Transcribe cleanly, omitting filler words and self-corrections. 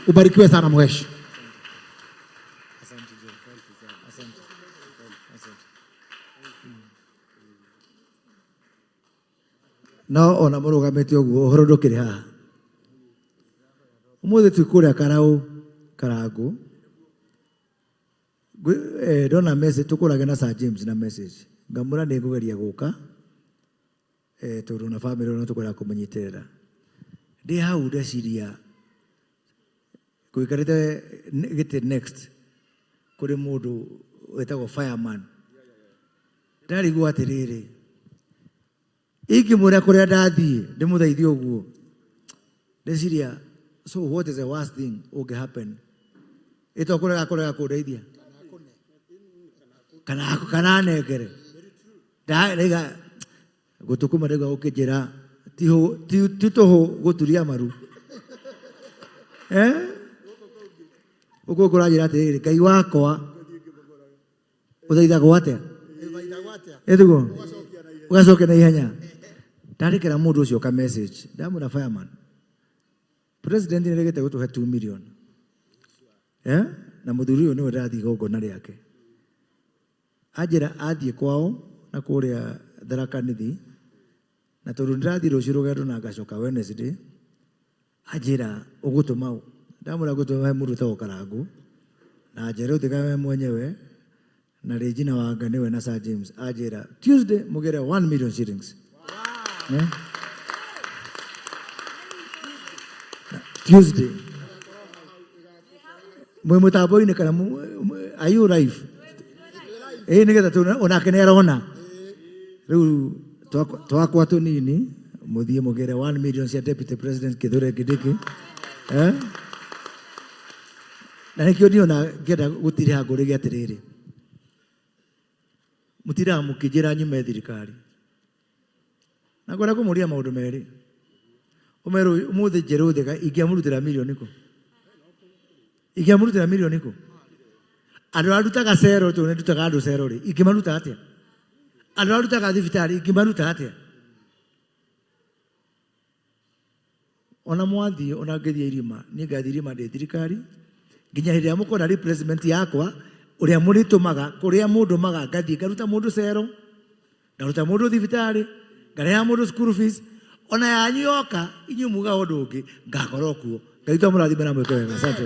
Ubarikiwe sana Mhesh. No ona mũrũgamĩte ũguo ũhoro ndũkĩrĩ haha. Ũmũthĩ twĩ kũrĩa Karaũ Karangũ. Ndona message tũkũrage na Sir James na message. Ngamwĩra nĩ ngũgeria gũka tondũ na famĩlĩ no tũkwenda kũmũnyitĩrĩra. Ndĩ hau ndeciria ngũikarĩte gĩtĩ next kũrĩ mũndũ wĩtagwo fireman. Ndarigwo atĩrĩrĩ, ingĩmwĩra kũrĩa ndathiĩ ndĩmũthaithe ũguo, ndeciria so what is the worst thing ũngĩ happen? Ĩ to kũrega kũrega kũndeithia kana kana anengere. Ndaiga gũtũ kũmwe ndaigua gũkĩnjĩra ti tũhũ gũturia maru. Eh? Gũkũ kũranjĩra atĩrĩrĩ, Ngai wakwa ũthaithagwo atĩa? Ĩtiguo ũgacokia na ihenya. Ndandĩkĩra mũndũ ũcio ka message, ndamwĩra fireman, president nĩ aregete gũtũhe 2 million. Eh? Na mũthuri ũyũ nĩwe ndĩrathiĩ igongona rĩake. Anjĩra athiĩ kwao na kũrĩa Tharaka Nithi, na tondũ ndĩrathiĩ rũciũ rũgendo na ngacoka Wednesday, anjĩra ũgũtũma ũ? Ndamwĩra ngũtũma he mũndũ wĩtagwo Karangũ, na Njerũ tiga we mwenyewe, na Regina Wanga nĩwe na Sir James. Anjĩra Tuesday mũgĩre 1 million shillings. Eh? Tuesday. Mwĩ mũtambo-inĩ kana are you live? Ĩĩ nĩgetha tuone onake nĩ arona. Rĩu twakwa tũnini mũthiĩ mũgĩre 1 million cia Deputy President Kithure Kindiki. Eh? Na nĩkĩo niĩ ona ngĩenda gũtiriha ngũrĩge atĩrĩrĩ, mũtindaga mũkĩnjĩra nyume thirikari. Na ngwenda kũmũria maũndũ merĩ. Ũmerũ ũmũthĩ Njerũ Thĩga ingĩamũrutĩra mirioni kũ? Ingĩamũrutĩra mirioni kũ? Andũ arĩa ndutaga cero tondũ nĩ ndutaga andũ cero rĩ, ingĩmaruta atĩa? Andũ arĩa ndutaga thibitarĩ ingĩmaruta atĩa? Ona mwathiĩ ona ngĩthiĩ irima, niĩ ngathiĩ irima ndĩ thirikari nginya hĩndĩ ĩrĩa mũkona replacement yakwa ũrĩa mũrĩtũmaga kũrĩa mũndũmaga ngathiĩ ngaruta mũndũ cero, ngaruta mũndũ thibitarĩ, ngarĩha mũndũ school fees, ona yanyu yoka inyuĩ mugaga ũndũ ũngĩ ngakorwo kuo. Ngai witũ amũrathime na amwĩke wega. Asante.